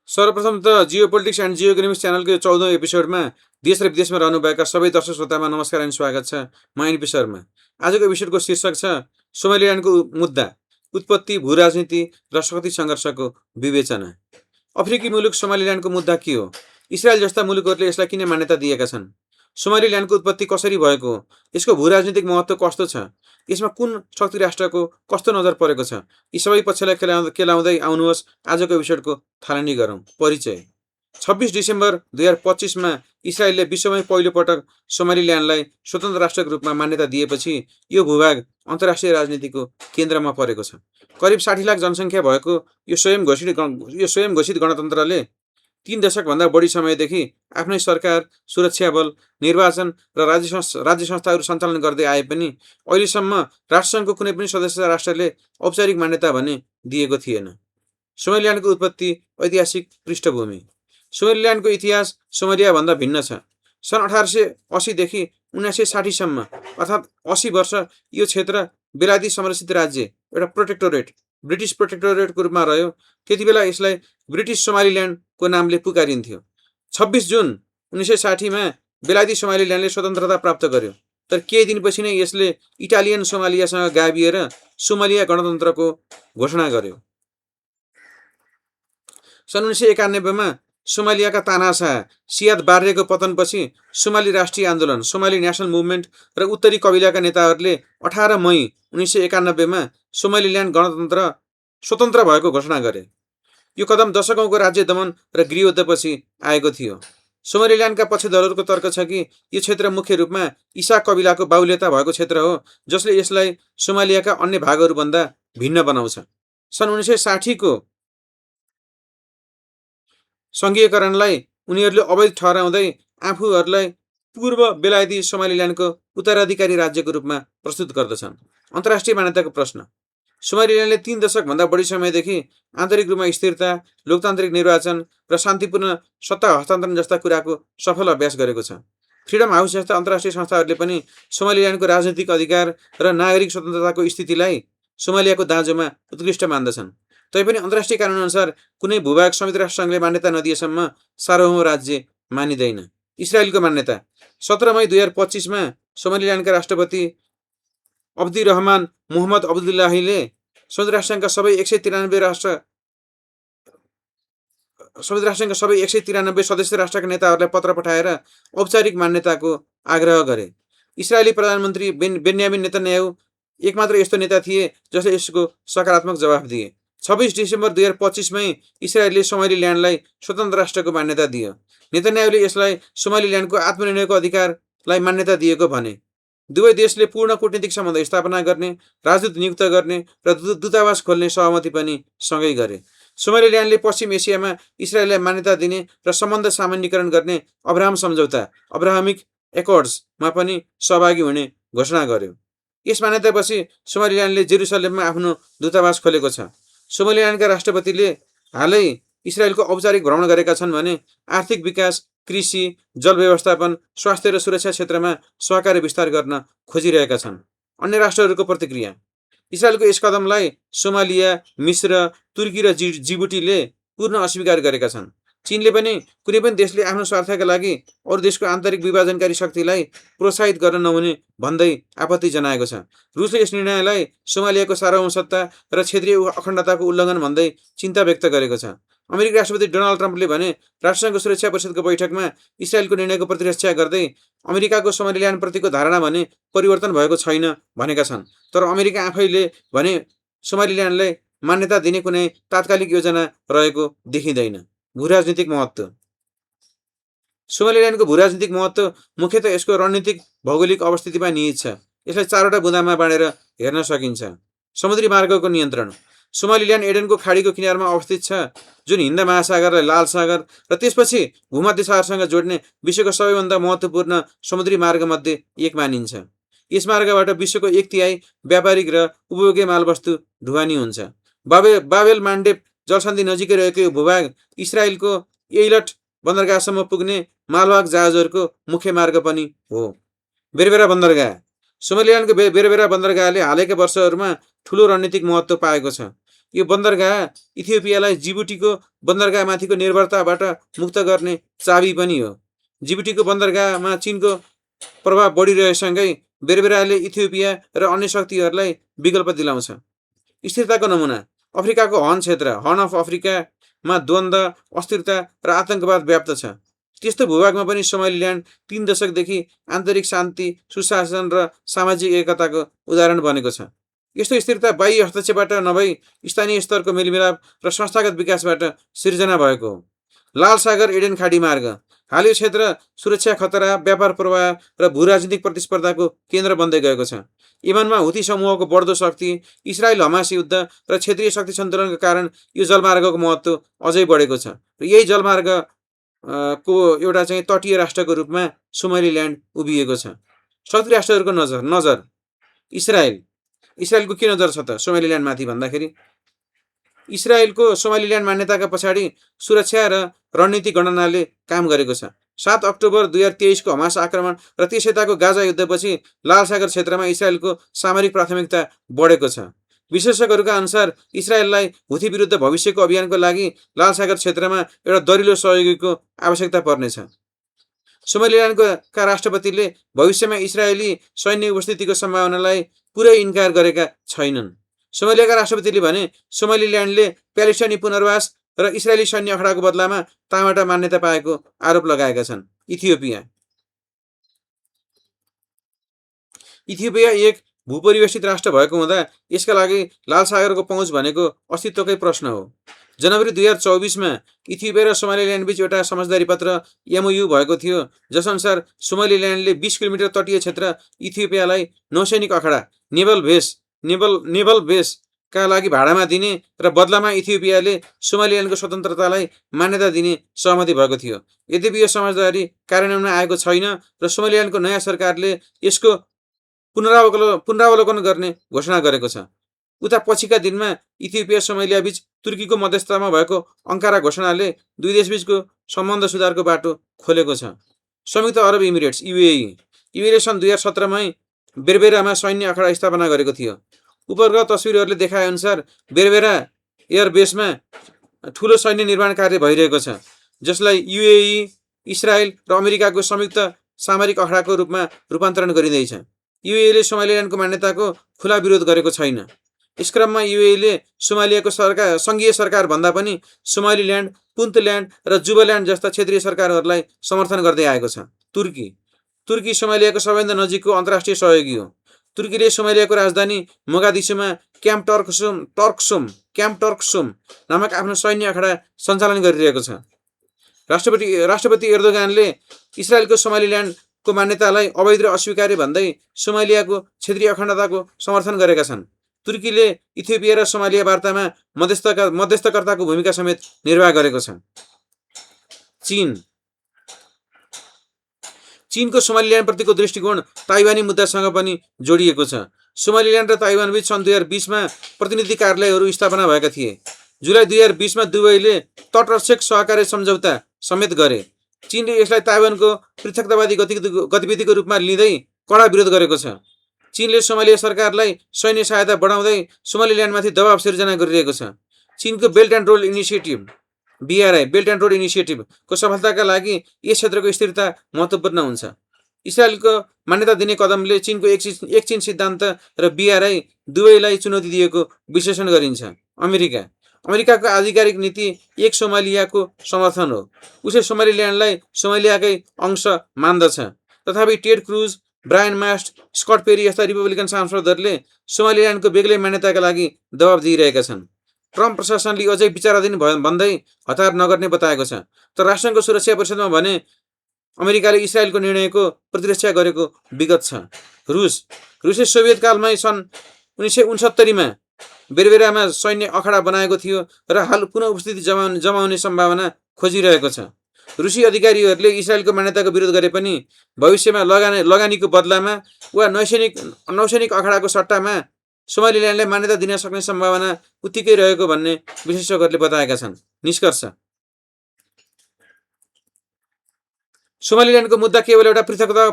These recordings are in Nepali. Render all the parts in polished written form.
सर्वप्रथम त geo politics and geo economics च्यानलको 14औं एपिसोडमा देश र विदेशमा रहनुभएका सबै दर्शक श्रोतामा नमस्कार अनि स्वागत छ। म एनपी शर्मा। आजको एपिसोडको शीर्षक छ सोमालिल्यान्डको मुद्दा, उत्पत्ति, भू-राजनीति र शक्ति सङ्घर्षको विवेचना। अफ्रिकी मुलुक सोमालिल्यान्डको मुद्दा के हो? इजरायल जस्ता मुलुकहरूले यसलाई किन मान्यता दिएका छन्? सोमालिल्यान्डको उत्पत्ति कसरी भएको हो? यसको भू-राजनीतिक महत्त्व कस्तो छ? यसमा कुन शक्ति राष्ट्रको कस्तो नजर परेको छ? यी सबै पक्षलाई केलाउँदै आउनुहोस् आजको एपिसोडको थालनी गरौँ। परिचय: 26 डिसेम्बर 2025मा इजरायलले विश्वमै पहिलोपटक सोमालिल्यान्डलाई स्वतन्त्र राष्ट्रको रूपमा मान्यता दिएपछि यो भूभाग अन्तर्राष्ट्रिय राजनीतिको केन्द्रमा परेको छ। करिब 60 लाख जनसङ्ख्या भएको यो स्वयं घोषित गणतन्त्रले 3 दशकभन्दा बढी समयदेखि आफ्नै सरकार, सुरक्षा बल, निर्वाचन र राज्य संस्थाहरू सञ्चालन गर्दै आए पनि अहिलेसम्म राष्ट्रसङ्घको कुनै पनि सदस्य राष्ट्रले औपचारिक मान्यता भने दिएको थिएन। सोमालिल्यान्डको उत्पत्ति, ऐतिहासिक पृष्ठभूमि। सोमालिल्यान्डको इतिहास सोमालियाभन्दा भिन्न छ। सन् 1880 देखि 1960सम्म अर्थात् 80 वर्ष यो क्षेत्र बेलायती संरक्षित राज्य, एउटा प्रोटेक्टोरेट, ब्रिटिस प्रोटेक्टोरेटको रूपमा रह्यो। त्यतिबेला यसलाई ब्रिटिस सोमालिल्यान्डको नामले पुकारिन्थ्यो। 26 जुन 1960मा बेलायती सोमालिल्यान्डले स्वतन्त्रता प्राप्त गर्यो। तर केही दिनपछि नै यसले इटालियन सोमालियासँग गाभिएर सोमालिया गणतन्त्रको घोषणा गर्यो। सन् 1991मा सोमालियाका तानाशाह सियाद बार्रेको पतनपछि सोमाली राष्ट्रिय आन्दोलन, सोमाली नेसनल मुभमेन्ट र उत्तरी कबिलाका नेताहरूले 18 मई 1991मा सोमालिल्यान्ड स्वतन्त्र भएको घोषणा गरे। यो कदम दशकौँको राज्य दमन र गृहयुद्धपछि आएको थियो। सोमालिल्यान्डका पक्षधरहरूको तर्क छ कि यो क्षेत्र मुख्य रूपमा इसा कबिलाको बाहुल्यता भएको क्षेत्र हो, जसले यसलाई सोमालियाका अन्य भागहरूभन्दा भिन्न बनाउँछ। सन् 1960को सङ्घीयकरणलाई उनीहरूले अवैध ठहराउँदै आफूहरूलाई पूर्व बेलायती सोमालिल्यान्डको उत्तराधिकारी राज्यको रूपमा प्रस्तुत गर्दछन्। अन्तर्राष्ट्रिय मान्यताको प्रश्न: सोमालिल्यान्डले 3 दशकभन्दा बढी समयदेखि आन्तरिक रूपमा स्थिरता, लोकतान्त्रिक निर्वाचन र शान्तिपूर्ण सत्ता हस्तान्तरण जस्ता कुराको सफल अभ्यास गरेको छ। फ्रिडम हाउस जस्ता अन्तर्राष्ट्रिय संस्थाहरूले पनि सोमालिल्यान्डको राजनीतिक अधिकार र नागरिक स्वतन्त्रताको स्थितिलाई सोमालियाको दाँजोमा उत्कृष्ट मान्दछन्। तैपनि अन्तर्राष्ट्रिय कानुनअनुसार कुनै भूभाग संयुक्त राष्ट्रसङ्घले मान्यता नदिएसम्म सार्वभौम राज्य मानिँदैन। इजरायलको मान्यता: 17 मई 2025मा सोमालिल्यान्डका राष्ट्रपति अब्दिरहमान मोहम्मद अब्दुल्लाहीले संयुक्त राष्ट्रसङ्घका सबै 193 सदस्य राष्ट्रका नेताहरूलाई पत्र पठाएर औपचारिक मान्यताको आग्रह गरे। इजरायली प्रधानमन्त्री बेन्यामिन नेतन्याहु एकमात्र यस्तो नेता थिए जसले यसको सकारात्मक जवाफ दिए। 26 डिसेम्बर 2025मै इजरायलले सोमालिल्यान्डलाई स्वतन्त्र राष्ट्रको मान्यता दियो। नेतन्याहुले यसलाई सोमालिल्यान्डको आत्मनिर्णयको अधिकारलाई मान्यता दिएको भने। दुवै देशले पूर्ण कूटनीतिक सम्बन्ध स्थापना गर्ने, राजदूत नियुक्त गर्ने र दूतावास खोल्ने सहमति पनि सँगै गरे। सोमालिल्यान्डले पश्चिम एसियामा इजरायललाई मान्यता दिने र सम्बन्ध सामान्यीकरण गर्ने अब्राहम सम्झौता, अब्राहमिक एकर्ड्समा पनि सहभागी हुने घोषणा गर्यो। यस मान्यतापछि सोमालिल्यान्डले जेरुसलेममा आफ्नो दूतावास खोलेको छ। सोमालिल्यान्डका राष्ट्रपतिले हालै इजरायलको औपचारिक भ्रमण गरेका छन् भने आर्थिक विकास, कृषि, जल व्यवस्थापन, स्वास्थ्य र सुरक्षा क्षेत्रमा सहकार्य विस्तार गर्न खोजिरहेका छन्। अन्य राष्ट्रहरूको प्रतिक्रिया: इजरायलको यस कदमलाई सोमालिया, मिस्र, तुर्की र जिबुटीले पूर्ण अस्वीकार गरेका छन्। चीनले पनि कुनै पनि देशले आफ्नो स्वार्थका लागि अरू देशको आन्तरिक विभाजनकारी शक्तिलाई प्रोत्साहित गर्न नहुने भन्दै आपत्ति जनाएको छ। रुसले यस निर्णयलाई सोमालियाको सार्वभौमसत्ता र क्षेत्रीय अखण्डताको उल्लङ्घन भन्दै चिन्ता व्यक्त गरेको छ। अमेरिकी राष्ट्रपति डोनाल्ड ट्रम्पले भने राष्ट्रसङ्घको सुरक्षा परिषदको बैठकमा इजरायलको निर्णयको प्रतिरक्षा गर्दै अमेरिकाको सोमालिल्यान्डप्रतिको धारणा भने परिवर्तन भएको छैन भनेका छन्। तर अमेरिका आफैले भने सोमालिल्यान्डलाई मान्यता दिने कुनै तात्कालिक योजना रहेको देखिँदैन। भूराजनीतिक महत्त्व: सोमालिल्यान्डको भूराजनीतिक महत्त्व मुख्यतः यसको रणनीतिक भौगोलिक अवस्थितिमा निहित छ। यसलाई 4वटा बुँदामा बाँडेर हेर्न सकिन्छ। समुद्री मार्गको नियन्त्रण: सोमालिल्यान्ड एडेनको खाडीको किनारमा अवस्थित छ, जुन हिन्द महासागरलाई लाल सागर र त्यसपछि भूमध्य सागरसँग जोड्ने विश्वको सबैभन्दा महत्त्वपूर्ण समुद्री मार्गमध्ये एक मानिन्छ। यस मार्गबाट विश्वको 1/3 व्यापारिक र उपभोग्य मालवस्तु ढुवानी हुन्छ। बाबेल मान्डेब जलसन्धि नजिकै रहेको यो भूभाग इजरायलको एइलट बन्दरगाहसम्म पुग्ने मालवाहक जहाजहरूको मुख्य मार्ग पनि हो। बेरबेरा बन्दरगाह: सोमालिल्यान्डको बेरबेरा बन्दरगाहले हालैका वर्षहरूमा ठूलो रणनीतिक महत्त्व पाएको छ। यो बन्दरगाह इथियोपियालाई जिबुटीको बन्दरगाहमाथिको निर्भरताबाट मुक्त गर्ने चाबी पनि हो। जिबुटीको बन्दरगाहमा चीनको प्रभाव बढिरहेसँगै बेरबेराले इथियोपिया र अन्य शक्तिहरूलाई विकल्प दिलाउँछ। स्थिरताको नमुना अफ्रिकाको हर्न अफ अफ्रिकामा द्वन्द्व, अस्थिरता र आतंकवाद व्याप्त छ। त्यस्तो भूभागमा पनि सोमालील्यान्ड 3 दशकदेखि आन्तरिक शान्ति, सुशासन र सामाजिक एकताको उदाहरण बनेको छ। यस्तो स्थिरता बाह्य हस्तक्षेपबाट नभई स्थानीय स्तरको मेलमिलाप र संस्थागत विकासबाट सिर्जना भएको हो। लाल सागर एडेन खाडी मार्ग हाल यो क्षेत्र सुरक्षा खतरा, व्यापार प्रवाह र भूराजनीतिक प्रतिस्पर्धाको केन्द्र बन्दै गएको छ। यमनमा हुती समूहको बढ्दो शक्ति, इजरायल हमास युद्ध र क्षेत्रीय शक्ति सन्तुलनका कारण यो जलमार्गको महत्त्व अझै बढेको छ र यही जलमार्ग को एउटा चाहिँ तटीय राष्ट्रको रूपमा सोमालील्यान्ड उभिएको छ। शक्ति राष्ट्रहरूको नजर इजरायलको के नजर छ त सोमालील्यान्डमाथि भन्दाखेरि इजरायलको सोमालील्यान्ड मान्यताका पछाडि सुरक्षा र रणनीतिक गणनाले काम गरेको छ। 7 अक्टोबर 2023 को हमास आक्रमण र त्यस यताको गाजा युद्धपछि लाल सागर क्षेत्रमा इजरायलको सामरिक प्राथमिकता बढेको छ। विशेषज्ञहरूका अनुसार इजरायललाई हुती विरुद्ध भविष्यको अभियानको लागि लाल सागर क्षेत्रमा एउटा दरिलो सहयोगीको आवश्यकता पर्नेछ। सोमालील्यान्डका राष्ट्रपतिले भविष्यमा इजरायली सैन्य उपस्थितिको सम्भावनालाई पुरै इन्कार गरेका छैनन्। सोमालियाका राष्ट्रपतिले भने सोमालील्यान्डले प्यालेस्टाइनी पुनर्वास र इजरायली सैन्य अखडाको बदलामा तामाटा मान्यता पाएको आरोप लगाएका छन्। इथियोपिया एक भूपरिवेष्टित राष्ट्र भएको हुँदा यसका लागि लाल सागरको पहुँच भनेको अस्तित्वकै प्रश्न हो। जनवरी 2024 मा इथियोपिया र सोमालील्यान्डबीच एउटा समझदारी पत्र MOU भएको थियो, जसअनुसार सोमालील्यान्डले 20 किलोमिटर तटीय क्षेत्र इथियोपियालाई नौसैनिक अखडा नेभल बेसका लागि भाडामा दिने र बदलामा इथियोपियाले सोमालील्यान्डको स्वतन्त्रतालाई मान्यता दिने सहमति भएको थियो। यद्यपि यो समझदारी कार्यान्वयनमा आएको छैन र सोमालील्यान्डको नयाँ सरकारले यसको पुनरावलोकन गर्ने घोषणा गरेको छ। उता पछिका दिनमा इथियोपिया सोमालियाबीच तुर्कीको मध्यस्थतामा भएको अंकारा घोषणाले दुई देशबीचको सम्बन्ध सुधारको बाटो खोलेको छ। संयुक्त अरब इमिरेट्स UAE सन् 2017 मै बेरबेरामा सैन्य अखडा स्थापना गरेको थियो। उपग्रह तस्विरहरूले देखाए अनुसार बेरबेरा एयरबेसमा ठूलो सैन्य निर्माण कार्य भइरहेको छ, जसलाई UAE, इजरायल र अमेरिकाको संयुक्त सामरिक अखडाको रूपमा रूपान्तरण गरिँदैछ। UAE ले सोमालील्यान्डको मान्यताको खुला विरोध गरेको छैन। यस क्रममा UAE ले सोमालियाको संघीय सरकार भन्दा पनि सोमालील्यान्ड, पुन्तल्यान्ड र जुबाल्यान्ड जस्ता क्षेत्रीय सरकारहरूलाई समर्थन गर्दै आएको छ। तुर्की सोमालियाको सबैभन्दा नजिकको अन्तर्राष्ट्रिय सहयोगी हो। तुर्कीले सोमालियाको राजधानी मोगादिसुमा क्याम्प टर्कसुम नामक आफ्नो सैन्य अखडा सञ्चालन गरिरहेको छ। राष्ट्रपति एर्दोगानले इजरायलको सोमालील्यान्डको मान्यतालाई अवैध र अस्वीकार्य भन्दै सोमालियाको क्षेत्रीय अखण्डताको समर्थन गरेका छन्। तुर्कीले इथियोपिया र सोमालिया वार्तामा मध्यस्थकर्ताको भूमिका समेत निर्वाह गरेको छ। चीनको सोमालील्यान्ड प्रतिको दृष्टिकोण ताइवानी मुद्दासँग पनि जोडिएको छ। सोमालील्यान्ड र ताइवानबीच सन् 2020 मा प्रतिनिधि कार्यालयहरू स्थापना भएका थिए। जुलाई 2020 मा दुवैले तटरक्षक सहकार्य सम्झौता समेत गरे। चीनले यसलाई ताइवानको पृथकतावादी गतिविधिको रूपमा लिँदै कडा विरोध गरेको छ। चीनले सोमालिया सरकारलाई सैन्य सहायता बढाउँदै सोमालील्यान्डमाथि दबाव सिर्जना गरिरहेको छ। चीनको बेल्ट एन्ड रोड इनिसिएटिभ को सफलताका लागि यस क्षेत्रको स्थिरता महत्त्वपूर्ण हुन्छ। इजरायलको मान्यता दिने कदमले चीनको एक चीन सिद्धान्त र BRI दुवैलाई चुनौती दिएको विश्लेषण गरिन्छ। अमेरिकाको आधिकारिक नीति एक सोमालियाको समर्थन हो। उसले सोमालील्यान्डलाई सोमालियाकै अंश मान्दछ। तथापि टेड क्रुज, ब्रायन मास्ट, स्कट पेरी जस्ता रिपब्लिकन सांसदहरूले सोमालील्यान्डको बेग्लै मान्यताका लागि दबाब दिइरहेका छन्। ट्रम्प प्रशासनले अझै विचाराधीन भन्दै हतार नगर्ने बताएको छ। तर राष्ट्रसङ्घको सुरक्षा परिषदमा भने अमेरिकाले इजरायलको निर्णयको प्रतिरक्षा गरेको विगत छ। रुसले सोभियत कालमै सन् 1969 मा बेरबेरामा सैन्य अखडा बनाएको थियो र हाल पुनः उपस्थिति जमाउने सम्भावना खोजिरहेको छ। रुसी अधिकारीहरूले इजरायलको मान्यताको विरोध गरे पनि भविष्यमा लगानीको बदलामा वा नौसैनिक अखडाको सट्टामा सोमालील्यान्डलाई मान्यता दिन सक्ने सम्भावना उत्तिकै रहेको भन्ने विशेषज्ञहरूले बताएका छन्। निष्कर्ष, सोमालील्यान्डको मुद्दा केवल एउटा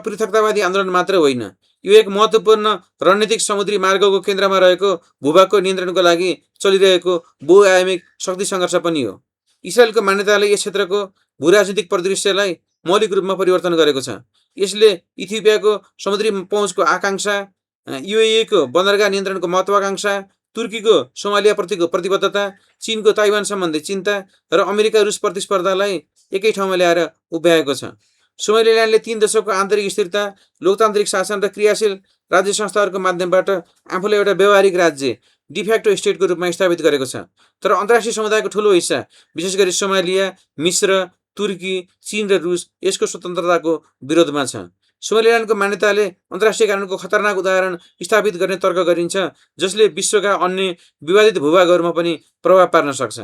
पृथकतावादी आन्दोलन मात्र होइन, यो एक महत्त्वपूर्ण रणनीतिक समुद्री मार्गको केन्द्रमा रहेको भूभागको नियन्त्रणको लागि चलिरहेको बहुआयामिक शक्ति सङ्घर्ष पनि हो। इजरायलको मान्यताले यस क्षेत्रको भूराजनीतिक परिदृश्यलाई मौलिक रूपमा परिवर्तन गरेको छ। यसले इथियोपियाको समुद्री पहुँचको आकाङ्क्षा, युएईको बन्दरगाह नियन्त्रणको महत्त्वाकांक्षा, तुर्कीको सोमालियाप्रतिको प्रतिबद्धता, चीनको ताइवान सम्बन्धी चिन्ता र अमेरिका रुस प्रतिस्पर्धालाई एकै ठाउँमा ल्याएर उभ्याएको छ। सोमालिल्यान्डले 3 दशकको आन्तरिक स्थिरता, लोकतान्त्रिक शासन र क्रियाशील राज्य संस्थाहरूको माध्यमबाट आफूलाई एउटा व्यावहारिक राज्य, डिफेक्टो स्टेटको रूपमा स्थापित गरेको छ। तर अन्तर्राष्ट्रिय समुदायको ठूलो हिस्सा, विशेष गरी सोमालिया, मिस्र, तुर्की, चीन र रुस यसको स्वतन्त्रताको विरोधमा छ। सोमालिल्यान्डको मान्यताले अन्तर्राष्ट्रिय कानुनको खतरनाक उदाहरण स्थापित गर्ने तर्क गरिन्छ, जसले विश्वका अन्य विवादित भूभागहरूमा पनि प्रभाव पार्न सक्छ।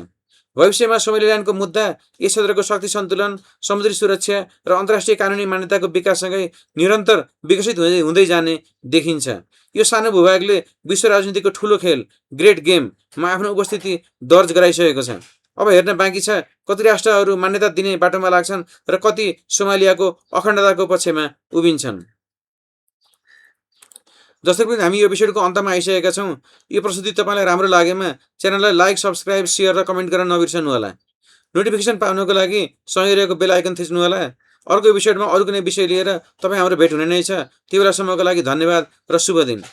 भविष्यमा सोमालिल्यान्डको मुद्दा यस क्षेत्रको शक्ति सन्तुलन, समुद्री सुरक्षा र अन्तर्राष्ट्रिय कानुनी मान्यताको विकाससँगै निरन्तर विकसित हुँदै जाने देखिन्छ। यो सानो भूभागले विश्व राजनीतिको ठूलो खेल, ग्रेट गेममा आफ्नो उपस्थिति दर्ज गराइसकेको छ। अब हेर्न बाँकी छ कति राष्ट्रहरू मान्यता दिने बाटोमा लाग्छन् र कति सोमालियाको अखण्डताको पक्षमा उभिन्छन्। जस्तै पनि हामी यो एपिसोडको अन्तमा आइसकेका छौँ। यो प्रस्तुति तपाईँलाई राम्रो लागेमा च्यानललाई लाइक, सब्सक्राइब, सेयर र कमेन्ट गर्न नबिर्सनुहोला। नोटिफिकेसन पाउनको लागि सँगै रहेको बेल आइकन थिच्नुहोला। अर्को एपिसोडमा अरू कुनै विषय लिएर तपाईँ हाम्रो भेट हुने नै छ। त्यो बेलासम्मको लागि धन्यवाद र शुभ दिन।